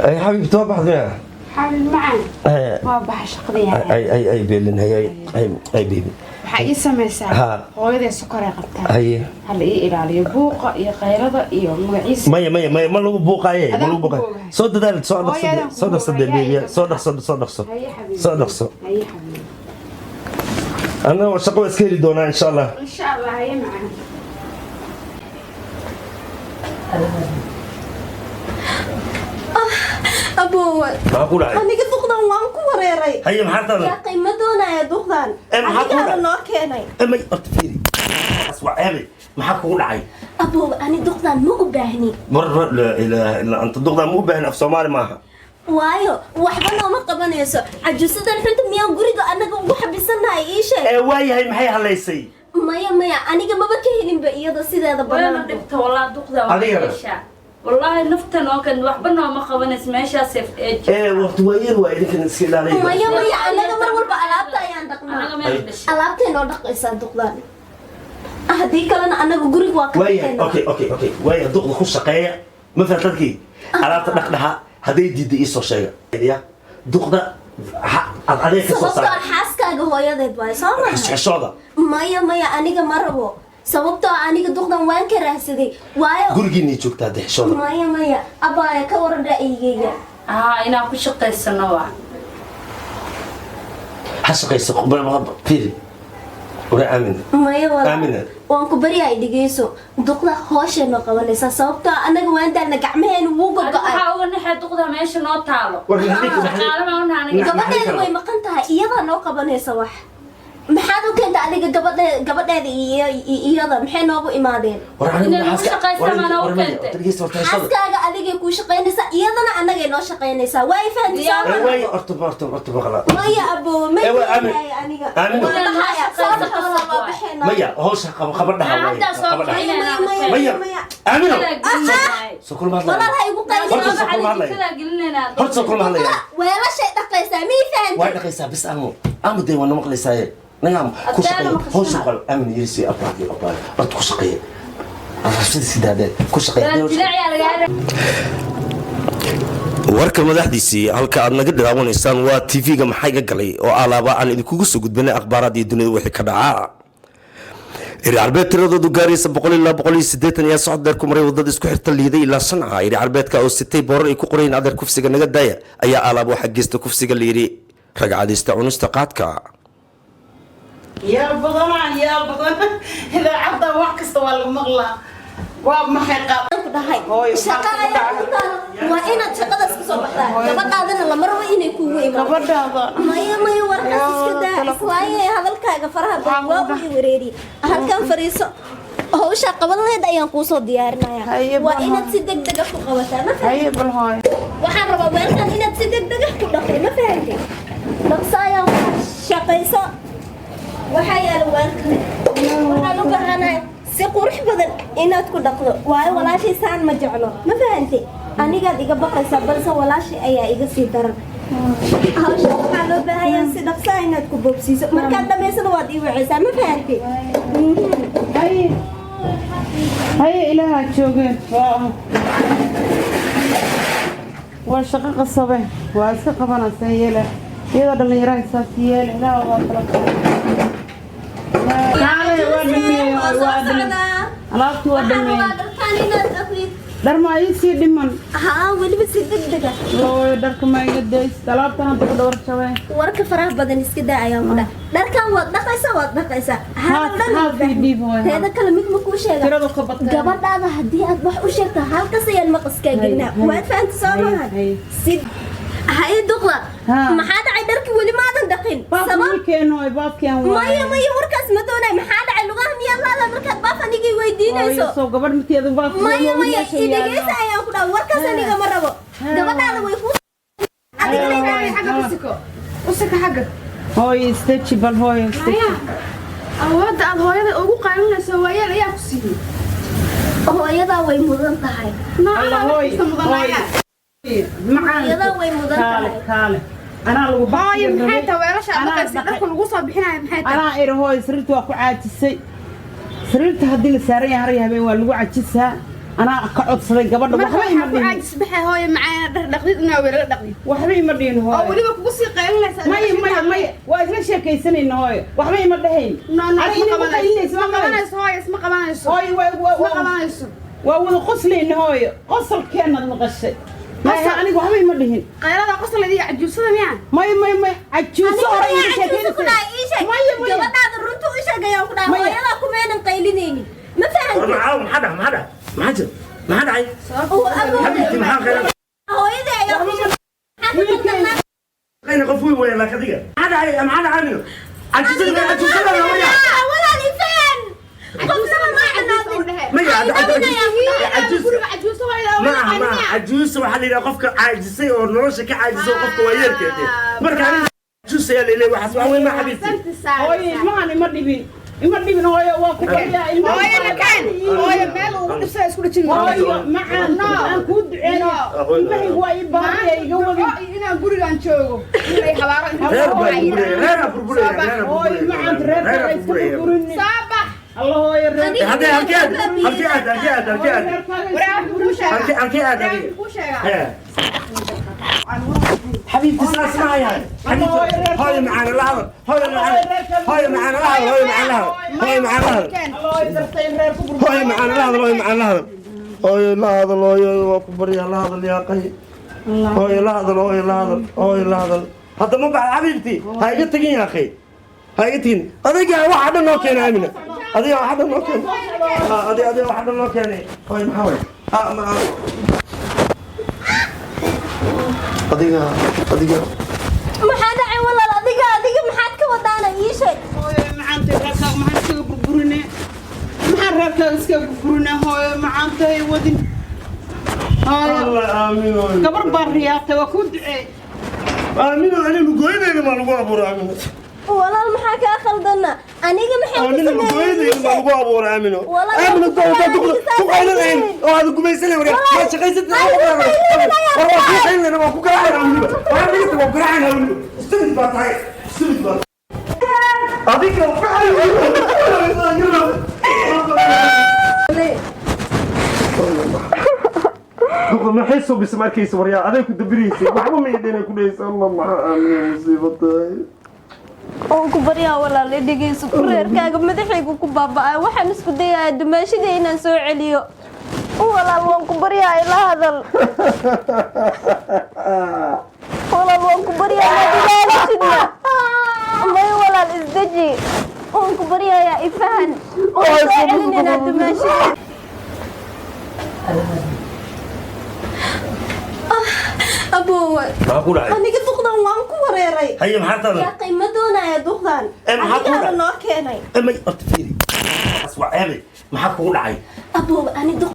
Ay xabiibti, waa baxday miya? Xabiib macaan. Ay. Waa baxa shaqadii. Ay ay ay, beelin, hay ay ay ay, baby. Waxaa ii samaysaa, hooyaday sokoray qabtaa. Haye. Hala ii ilaaliyo buuqa iyo qaylada iyo magaciisa. Maya maya maya, ma lagu buuqaaye, ma Adaan lagu ku buuqaaye. boogahay. Soo dadaal, soo dhaqso. Hooyadan ku Soo dhaqso dee. boogahay. Baby, soo dhaqso, soo dhaqso. Haye xabiib. Soo dhaqso. Haye xabiib. Anna shaqo waa iska heli doonaa, insha Allah. Insha Allah, haye macaan. Aboowe. Maxaa ku dhacay? Aniga duqdan waan ku wareeray. Haye, maxaa taada? Yaa qiimo doonaya duqdan. Eh, maxaa ku Adigaana dhacay? noo keenay. Eh, may, horta fiiri. Taas waa ceebe. Maxaa kugu dhacay? Aboowe, ani duqdan ma u baahni. Mar laa ilaaha illaa anta, duqdaa ma u baahan, af Soomaali maaha. Waayo waxba nooma qabanayso. Cajuusadan xunta miyaan guriga anaga ugu xabisanahay? Ii sheeg. Ee, waayahay, maxay halaysay? Maya maya, aniga maba ka helinba iyada sideeda Wayna banaan. dhibta walaa duqda waa Adigana? meesha. Wallaahi naftan oo kan waxba nooma qabanayso meeshaas ee. Ee, waqti waayeel waa, idinkan iska ilaaliya. Maya maya, anaga mar walba alaabta ayaan Anaga dhaqnaa. meel dhashay. Alaabtay noo dhaqaysaa duqdan, haddii kalena anaga guriga waa ka Waayahay. dhaqaynaa. Okay, waayahay, duqda ku shaqeeya, ma fahamtadkii? Alaabta dhaqdhaha, hadday diidda iisoo sheega. Ya duqda ad adeeg ka soo Sababtoo saara. ah xaaskaaga hooyadeed waayo, soo maha? Xishooda. Maya maya, aniga ma rabo, sababtoo ah aniga duqdan waan ka raahsaday, waayo Gurigiinay joogtaa hadda, xishooda. Maya maya, abaaya, ka waran ra'yigayga? Haa, inaan ku shaqaysano waa. Ha shaqayso, fiiri, wara aamin. Maya walaal. Aamina. Waan ku baryahay, dhegeyso, duqda hooshay noo qabanaysaa, sababtoo ah anaga waan daalna, gacmaheenu wuu Adiga gogo'ay. waxaa uga naxay duqda meesha noo taalo. War Shaqaale ma unaha aniga. Gabadheeda way maqan tahay, iyadaa noo qabanaysa. Wax maxaad u keentay adiga? Gabadheeda iyo iyada maxay noogu imaadeen? War aniga Inay nagu xaaska- shaqaysa war ma noo war maya, keentay? dhegeyso horta, xishooda. Xaaskaaga adigay kuu shaqaynaysaa, iyadana annagay noo shaqaynaysaa, waa i fahanti Diyaar. soo Ee, maha? waay, horta horta horta maqla. Maya aboo, ma Eh, waa Aamin. keenaayo aniga. Aamin. Waan baxaya, soo baxa walaal, waa baxaynaa. Maya, hawsha qaba, qabadhaha. Haa, Waay, hadda soo qabadhaha. Maya maya maya. Maya. Maya. Aamino. Gelinayna. Soo kulma hadlaya. Walaal, ha igu qaylin. Horta soo kulma hadlaya. Jikadaa gelinayna. Horta soo kulma hadlaya. Weelashay dhaqaysaa, mii Way fahantay? dhaqaysaa bis, aamu aamu dee, waa na maqlaysaaye, nagaam ku shaqeeya hawsha qal. Aamin yirisi, abbaagi abbaagi, horta ku shaqeeya, rabshada sidaadee ku shaqeeya. Dilaaciyaa lagaa. Warka madaxdiisii, halka aad naga daawanaysaan waa TV-ga Maxaa Iga Galay, oo alaaba aan idinkugu soo gudbinay akhbaaraad iyo dunida wixii ka dhacaa. Eri carbeed tiradoodu gaaraysa 100 ilaa 180 ayaa socod dheer ku maray wadada isku xirta Liiday ilaa Sanca. Eri carbeedka oo sitay boorar ay ku qorayeen "Adeer, kufsiga naga daaya" ayaa alaaba waxaa geysta kufsiga la yidhi ragcadista cunista qaadka. Yaa badanaa, yaa badan, idaacadda wax kasta waa lagu maqlaa. Waa maxay qaab? Ku dhahay. Hooyo, shaqa maxaa ku ayaa ku taal, waa inaad shaqadaas kasoo baxdaa. Gabadhaadana lama rabo inay kugu imaado. Gabadhaada? Maya maya, warkaas iska daa. Waaye hadalkaaga faraha badan waa u i wareeri. Halkan fariiso, hawshaa qaban lahayd ayaan kuusoo diyaarinaya. Haye, waa bal inaad si degdeg ah ku qabataa, ma fahamtay? Haye, bal hooyo. Waxaan rabaa weelkan inaad si degdeg ah ku dhaqdo, ma fahantay? Dhaqso ayaan ku shaqayso. Waxaa yaala weelkan, waxaan u baahanahay si qurux badan inaad ku dhaqdo, waayo walaashay saan ma jeclo, ma fahantay? Anigaad iga baqaysaa, balse walaashay ayaa iga sii daran. Hawsha waxaa loo baahanyaa si dhaqso ah inaad ku boobsiiso. Markaad dhamaysana waad ii wacaysaa, ma fahantay? Haye haye, ilaahaa joogeen. Waa shaqo qasabe, waa iska qabanaysaa, yeele iyadoo dhallinyaraha saas yeele. Ilaah waa kala kaale, waa dhameeye. Waa soo Waa dhameeye. socdaa. Alaabtii waa Waxaan dhameeye. rabaa dharkaan inaad dhaqdid. Dhar ma ii sii dhiman? Haa, weliba si degdeg ah. Looyo, dharka ma iga daysid? Alaabtan hadda ku dhawr jabeen. Warka faraha badan iska daa ayaan ku dhaha. Dharkan waad dhaqaysaa, waad dhaqaysaa. Hadal dhan Haa, ma baahni. dhiib hooyo. Teeda kale mid ma kuu sheega? Tiradu ka batay. Gabadhaada haddii aad wax u sheegto, halkas ayaan maqaskaa gelinaa. Hay. Waad fahanta, soo Hay, maahan? hay. Si haye, duqda. Haa. Maxaa dhacay? Dharkii weli maadan dhaqin. Baafka Sabab? ii keeno, baafkian. Maya maya, warkaas ma doonay. Maxaa dhacay? Lugaha miyaa laada markaad baaf anigii weydiinayso? Soo gabadh miteedu baafka. Maya maya, idhegeysa ayaan ku dhaha. Warkaas aniga ma rabo. Gabadhaada way kuu adigana. Xagga ku siko, u siko xagga. Hooyo, istaji bal, hooyo, istaji. Maya, awoodda aad hooyada ugu qaylinayso waayeel ayaa ku siiyey? Hooyadaa way mudan tahay. Alla, Noocadaa hooy, wax kasta mudanaya. Hooy macaan. Hooyadaa way mudan Kaale. tahay. Kaale, anaa lagu Hooyo, maxay tahay weelasha aad Anaa dhaqaysa dhaqay. dharka lagu soo bixinayo, maxay tahay? Anaa iri, hooy, sariirta waa ku caajisay. Sariirta haddii la saaran yahay har iyo habeen waa lagu cajisaa. Anaa ka codsaday gabadha. Marka Waxba ima waxaa ku dhihin. caajis baxay, hooyo macaana, dhar dhaqdid inaa weelala dhaqdid. Waxba ima dhihin, Oo hooyo. weliba kugu sii qaylinaysa. Maya, maya, maya, waa isla sheekaysanayna, hooyo. Waxba ima dhahayn. No, no, Aniga isma inay ku qabanayso. qaylinayso Isma ma qabanayso. qabanayso, hooyo, isma qabanayso. Hooyo, waa Isma waa qabanayso. Waa wada qoslayna, hooyo. Qosolkeenaad maqashay. Maya, aniga waxba ima dhihin. Qaylada qoslada iyo cajuusada miyaa? Maya, maya, maya, cajuuso hore Aniga iiga cajuuso ku sheekaynaysa. dhahay, ii sheeg. Maya, maya. Gabadhaada runta u sheeg ayaan ku dhahay. Maya. Hooyadaa kumeenan qaylinaynin, ma War fahantay? maxaa, maxaa dhacay? Maxaa dhacay? Maxaa jira? Maxaa dhacay? Oo, aboowe. Xabiibti, maxaa khayran? Hooyadii ayaa ku Waxba ma maxaa ka wiilkayga. qaldanaa? Qayna qof weyn weyn laakiin adiga. Maxaa dhacay? Maxaa dhacay, Amino? Cajuusada, cajuusada la waya. Walaal, ifaan qofnaba ma canaadin. Maya, cajuus. Guriga cajuuso hooyada Ma aha, ma aha. Cajuusa waxaa la yidhaha qofka caajisay oo nolosha ka caajisay oo qofka waayeelkeeda. Marka aniga cajuus ayaa la leeyahay, waxaas wax weyn ma, xabiibti. Hooyo, ilmahan ima dhibin, ima dhibin, hooyo. Waa ku baryaa ilmaha. Hooyo nakaan, hooyo, meel ugu dhibsada isku dhajin. Hooyo macaan, aan kuu duceeyo. Ilmahaygu waa ii baahaya, iga wadin. Inaan gurigan joogo inay habaaro inta Reer baa burburaya, reer baa burburaya, reer baa Hooyo burburaya. macaanta, reerkaaga Reer baa iska burburaya. burburinin. Soo bax. Alla, hooyo, reer Haddee halkee aad, halkee aad, halkee aad, halkee aad? Waraa wax kuu sheegaa. Halkee, halkee aad Waraa adiga? wax kuu sheegaa. Hee. Xabiibti, saas ma hayahay. Xabiibti, hooyo macaan la hadal, hooyo macaan, hooyo macaan la hadal, hooyo macaan la hadal, hooyo macaan la hadal. Alla, hooyo, dartay in reer ku burbur. Hooyo macaan la hadal, hooyo macaan la hadal, hooyo la hadal, hooyo waa ku baryaa, la hadal yaa qahi, hooyo la hadal, hooyo la hadal, hooyo la hadal. Hadda ma baxda, xabiibti, ha iga tegin yaa akhi, ha iga tegin. Adiga waxa dhan noo keenay, Amina, adiga waxa dhan noo keenay. Adiga, adiga waxa dhan noo keenay. Hooyo, maxaa waay? Ma adiga, adiga. Maxaa dhacay, walaal? Adiga, adiga maxaad ka wadaana? Ii sheeg. Hooyo macaanta, reerkaaga maxaan iskaga burburine? Maxaan reerkaaga iskaga burburine? Hooyo macaanta, hay wadin, hooyo. Allah, Aamino. Gabar baa riyaatay, waa kuu duceey. Aamino, anigu goynayna ma lagu abuuro, Aamino? Walaal, maxaa kaa khaldana? Aniga maxaan ku Aamino, sameeyey? goynayna ma lagu abuuro, Aamino? Walaal, Aamino, aniga saas ku qaylanayn oo aad gumaysanay war ma shaqaysatid. War waa ku qaylanayn, waa ku garaacayna weliba, waa dhigta, waa garaacayna weliba. Stupid baa tahay, stupid baa adiga. Duqa maxay soo bisma arkaysa? Waryaa, aday ku dabiraysay, waxba ma idin ku dhaysa. Allah, maxaa Aamino musiibo tahay? Oon ku baryaa, walaal, i dhegeyso. Ku reerkaaga madaxaygu ku baaba'ay. Waxaan isku dayayaa dumaashadii inaan soo celiyo. Walaal, waan ku baryaa, ila hadal. Walaal, waan ku baryaa, maad may. Walaal, isdeji, waan ku baryayaa, ifahan. Waan soo celinaynaa dumaashadii. Aboowe. Maxaa ku dhacay? Aniga duqdan waan ku wareeray. Haye, maxaa taada? Yaa qiimo doonaya duqdan? Ee, maxaa ku Adigaana dhacay? noo keenay. May, horta fiiri, waxaas waa ceebay. Maxaa kugu dhacay? Aboowe, ani duq